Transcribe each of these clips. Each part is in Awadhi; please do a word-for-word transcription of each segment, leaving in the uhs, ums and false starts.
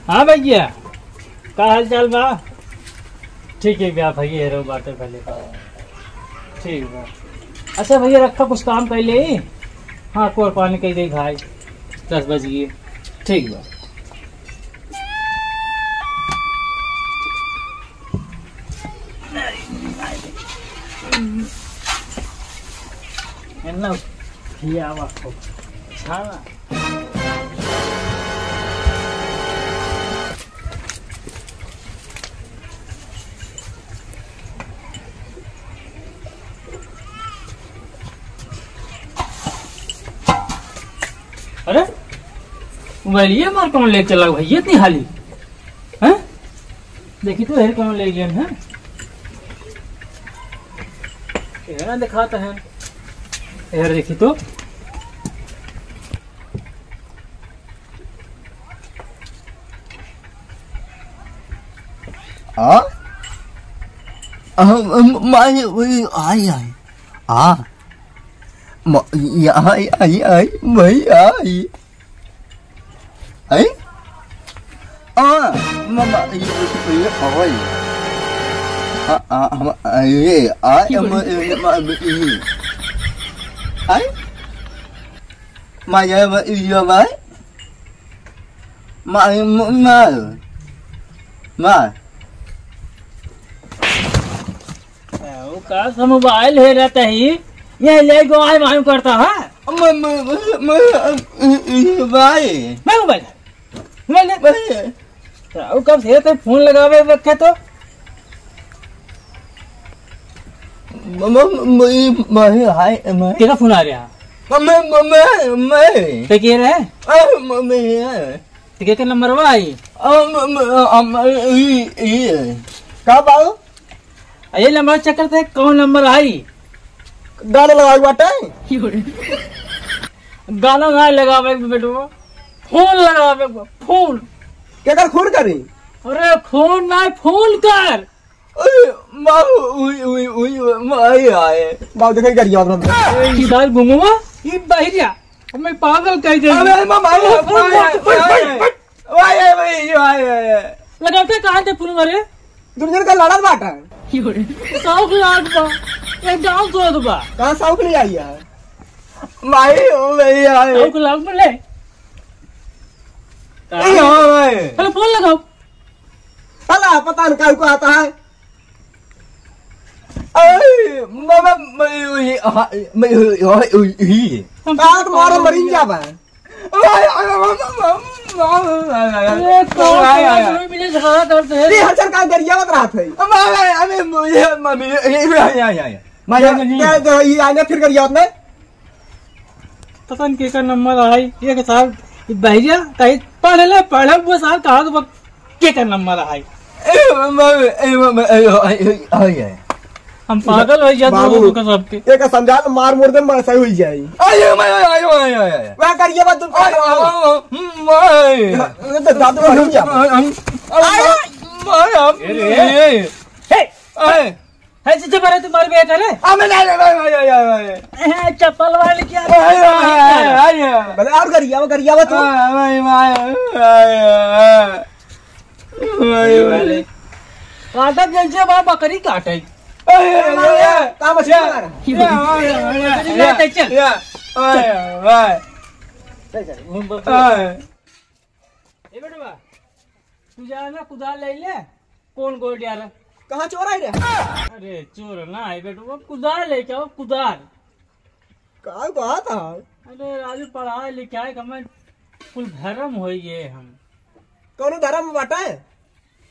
हाँ भैया, का हाल चाल बा? ठीक है भैया, भैया हेरो बाटे पहले। ठीक बा। अच्छा भैया, रखा, कुछ काम कर ले। हाँ, कोर पानी कर दे भाई, दस बज गए। ठीक बा। है ना? ये आवा खूब। छाना। अरे, मोबाइल ये मार कौन ले चला भैया इतनी हाली? हैं? देखी तो हेर कौन ले गए हैं? ये ना दिखाता है। हेर देखी तो। आ? आ, म-, म-, आई, आई, आई। आ? म-, या, आई, आई, आई, भाई, आई। आई? आ, म-, म-, ये, ये, ओए। आ, आ, हम, आ, ये, आ, म-, म-, म-, ये। आई? म-, ये, म-, ये, भाई। म-, म-, म-, म-, वो का सा मोबाइल है रहता ही, ये ले गो आए मालूम करता है। म-, म-, म-, म-, म-, भाई। मैं मोबाइल है। मोबाइल है। भाई। तो वो कब से तो फोन लगावे रखे तो? म-, म-, म-, म-, हाय, म-, केका फोन आ रहा? म-, म-, म-, म-, मैं। ते के रहे? आ, म-, मैं, आ। ते के, के नंबर बा आई? आ, म-, म-, आ, म-, ई, ई। का बाऊ? आ, ये नंबर चक्कर ते कौन नंबर आई? गाना लगावे बाटे? गाना ना लगावे बेटवा, फोन लगावे बा, फोन। केकर खून करी? अरे फोन ना, फोन कर। अरे, बाबू, उई, उई, उई, माई आए। बाबू, देखो, ये गरिया अपना। ए, ई साल घुमुआ, ई बहिरिया, हमें पागल कह दे। अबे, मामा, अरे, मामा, मामा, मामा, मामा। मामा, मामा, मामा। लगाते कहाँ थे फूल मारे? दुनिया का लड़त बाटा। शौक लाग बा, एक गाँव जोत बा। कहाँ शौक ले आई है? माई, ओ भैया। शौक लाग बोले। ए, हाँ, भाई। चलो, फोन लगाओ। साला, पता नहीं क्या को आता है। अरे, मामा, मैं, हाँ, मैं, हाँ, ही। हम काट मारो, मरिन जाबा। अरे, कौन, कौन, कौन मिले झगड़ा करते हैं? ये हर सरकार गरियावत रहत है। अरे, अरे, मम्मी, ये, ये, ये, ये, ये, ये। माया, क्या, क्या, ये आने फिर गरियावत में? पता नहीं केकर नंबर आई, एक साल बहिरिया कहीं पढ़ ले, पढ़े वो साल कहा तो केकर नंबर आई। ए, म-, म-, ए, म-, म-, ए, ओ, ए, ए, ए, ए। हम पागल हो जाते बाबू, हो तो सबके। एक समझा तो मार मुर दे, मैं सही हो जाई। आयो, मैं, आयो, आयो, आयो, आयो। वह करिए बात तुम आयो, आयो, आयो, हम्म, आयो। ये तो दादू मार दिया। आयो, आयो, आयो। ए, रे। ए, ए। हे। आयो। है जीजा, मारे तुम्हारे बेटा रे। आ, मैं नहीं, नहीं, नहीं, नहीं, नहीं, नहीं। ए, चप्पल वाले क्या? नहीं, नहीं, नहीं, नहीं, नहीं। भले और गरिया, वो गरिया, वो तू। हाँ, भाई, भाई, भाई, भाई। भाई, भाई। काटत जैसे बा बकरी काटे। अरे, अरे, अरे, अरे। काम अच्छी या, बना रहा। या, भाई, भाई, बकरी या, काटे, चल। या, भाई, भाई। चल, चल, घूम, घूम। हाँ। ए बेटवा, तू जा ना कुदाल ले ले। कौन गोल्ड यार? कहाँ चोर आए रे? अरे चोर ना है बेटवा, कुदाल लेके आओ, कुदाल। का बात है? अरे राजू पढ़ाई लिखाई का मैं कुल धर्म हो गए हम। कौनो धर्म में बाटा है?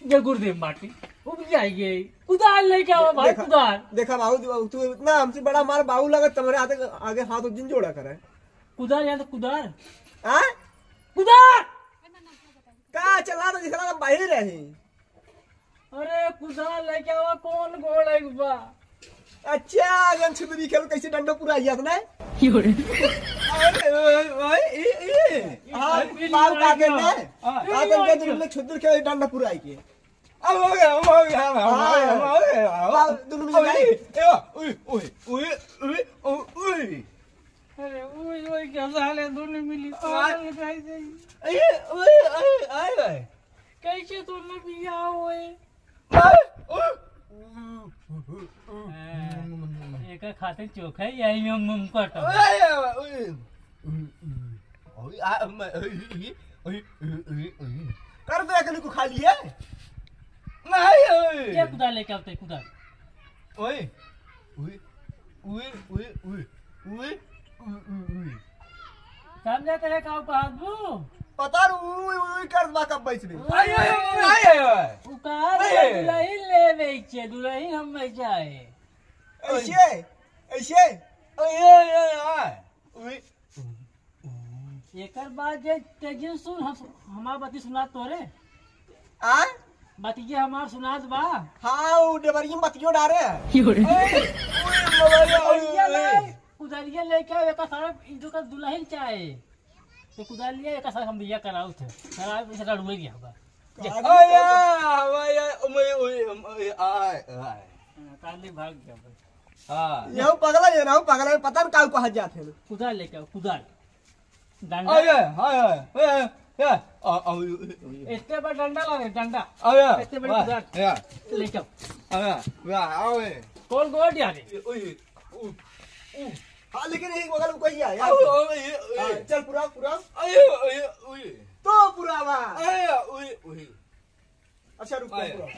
ये गुरुदेव बाटी, वो भी आई गई। कुदाल लेके आओ भाई, देखा, कुदाल। देखा बाबू, तू, तू इतना हमसे बड़ा हमारा बाबू लगा, तुम्हारे आगे, आगे हाथ उज्जैन जोड़ा करे। कुदाल या तो कुदाल। हाँ? कुदाल! का चला तो दिखला तो बाहर रही। अरे कुदाल लेके आवा, कौन गोड़ है बा? अच्छा, जन छुदरी खेल कैसे डंडो पूरा आइया अपने? अरे, ओए, ओए, ई, ई। हाँ, बाल काटे ना। हाँ। काटे के दिन में छुदरी खेल डंडो पूरा आई के। अब हो गया, अब हो गया, अब हो गया, अब हो गया। बाल दोनों मिल जाए। ए, ओए, ओए, ओए, ओए, ओए। अरे, ओए, ओए, क्या साले दोनों मिली? आय। पागल खाई जाई। ए, ओए, ओए, आय, आय। बिया होए। एकर खातिर चोखा ही यही हम, हम करता हूँ। कर दे, अगली को खा लिए। नहीं, ओए। क्या कुदाल लेके आवते, कुदाल? ओए, ओए, ओए। समझे तेरे का कहत बू? पता न, उई, उई, उई करत बा कब बैठ में। आय, आय, आय, आय, आय। उ कहा आय, आय। दुलहिन लेवे के, दुलहिन हम में जाए। ऐसे, ऐसे। आय, आय, आय, आय। उई। एकर बाद जे तेजिन सुन, हम, हमार बती सुनात तोरे। आ? बतिये हमार सुनात बा। हाँ, उ डेबरिया में बतियो डारे। की हो रे? ओए, ओए, मलैया, ओए, भैया ओए। नहीं, कुदालिया लेके आओ, एका सारा इनको का दुलहिन चाहे। तो कुदालिया एका सारा हम बिया कराउत है। कराउत इसे रड़ुए गया होगा। आया, आया, ओए, ओए, ओए, आय, आय। हाँ, काली भाग गया भाई। हाँ। यहू पगला, ये नाहू पगला, पता न काऊ कहाँ जात है। कुदाल लेके आओ, कुदाल। डंडा। आय, आय, आय, आय, आय, आय, आ, आ, उई, उई, उई। इतने बड़ा डंडा लावे, डंडा। आय, इतने बड़ी वाह, कुदाल। या। लेके आओ। आय, वाह, आओ, ए। कौन गोड़ दिया रे? ए, उई, उ, उ। हाँ, लेकिन एक बगल में कोई है, यार। आओ, आओ, ए, ए। हाँ, चल, पूरा, पूरा। आय, आय, उई। तो पूरा बा। आय, उई, उई। अच्छा, रुक, आया। रुक, रुक।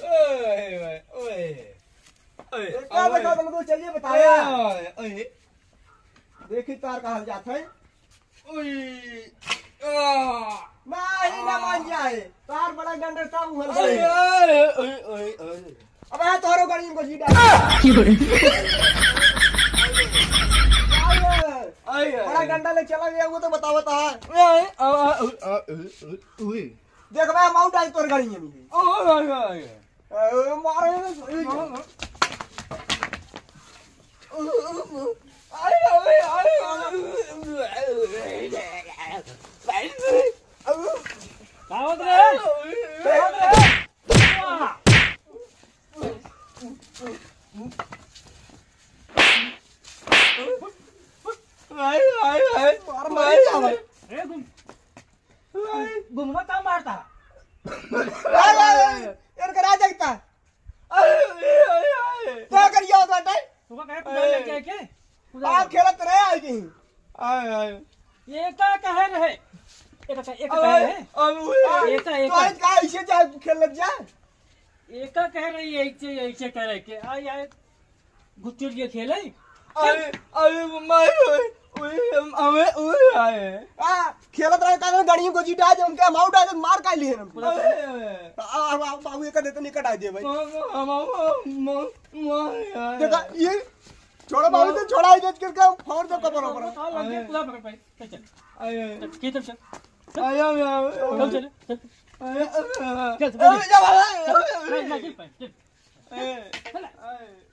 ओए, ओए, ओए। ओए, ए, क्या ओए। बता, तुम तो चलिए, बताया। ओए, ओए। देखी तार कहाँ जात है। ओए, आ। नहीं, ना आ। मान जाए। तार बड़ा डंडा सब उहल ओए, गए। ओए, ओए, ओए, ओए। अबे तोहरो गाड़ी में घुसी डाल। की हो रे? आए, बड़ा आए। डंडा ले चला गया, वो तो बतावत है। आए, आ, आ, आ, आ, उई। देख बे, हम आउट आई तोर गाड़ी में। ओ, आए, आए। ए, मारे। आए, आए, आए। का होत रे? का होत रे? हाय, हाय, हाय। मार, मार, हाय, मार। हाय। ए, घूम। हाय। घूमना का मारता? हाय, हाय, हाय। यार, करा जाता। हाय, हाय, हाय, हाय। क्या करिया होता है? तू कहे कुदाल लेके आए के? कुदाल आप लेके। खेलत रहे आए कहीं। हाय, हाय। ये का कहे रहे? एक, एक, एक अब, कहे रहे? अब वो आ, ये का, ये तो का? आज का ऐसे जा खेलत जा? एका कह रही है, ऐसे, ऐसे करे के। आ, यार, गुच्चुर के खेले। अरे, अरे, मम्मा, ओए, ओए, हम, हमें, ओए, आए। आ, खेलत रहे, का गाड़ियों को जीटा, जो उनके हम आउट आए, तो मार का लिए हम। अरे, अरे। आ, आ, आ, बाबू, एक देते नहीं कटा दे भाई। मम्मा, मम्मा, मम्मा, मम्मा, यार। देखा, ये, छोड़ो बाबू, तो छोड़ा ही दे, करके हम फोड़ दो कबर पर। लग गया, अरे। पूरा पकड़ पाए। चल, चल। अरे। चल, खेत में चल। आया, आया, आया। चल, चल, चल। आया, आया, आया। चल, चल, अरे, चल। जा, जा, जा, जा। नहीं, नहीं, चल, चल। ए, चल। आए।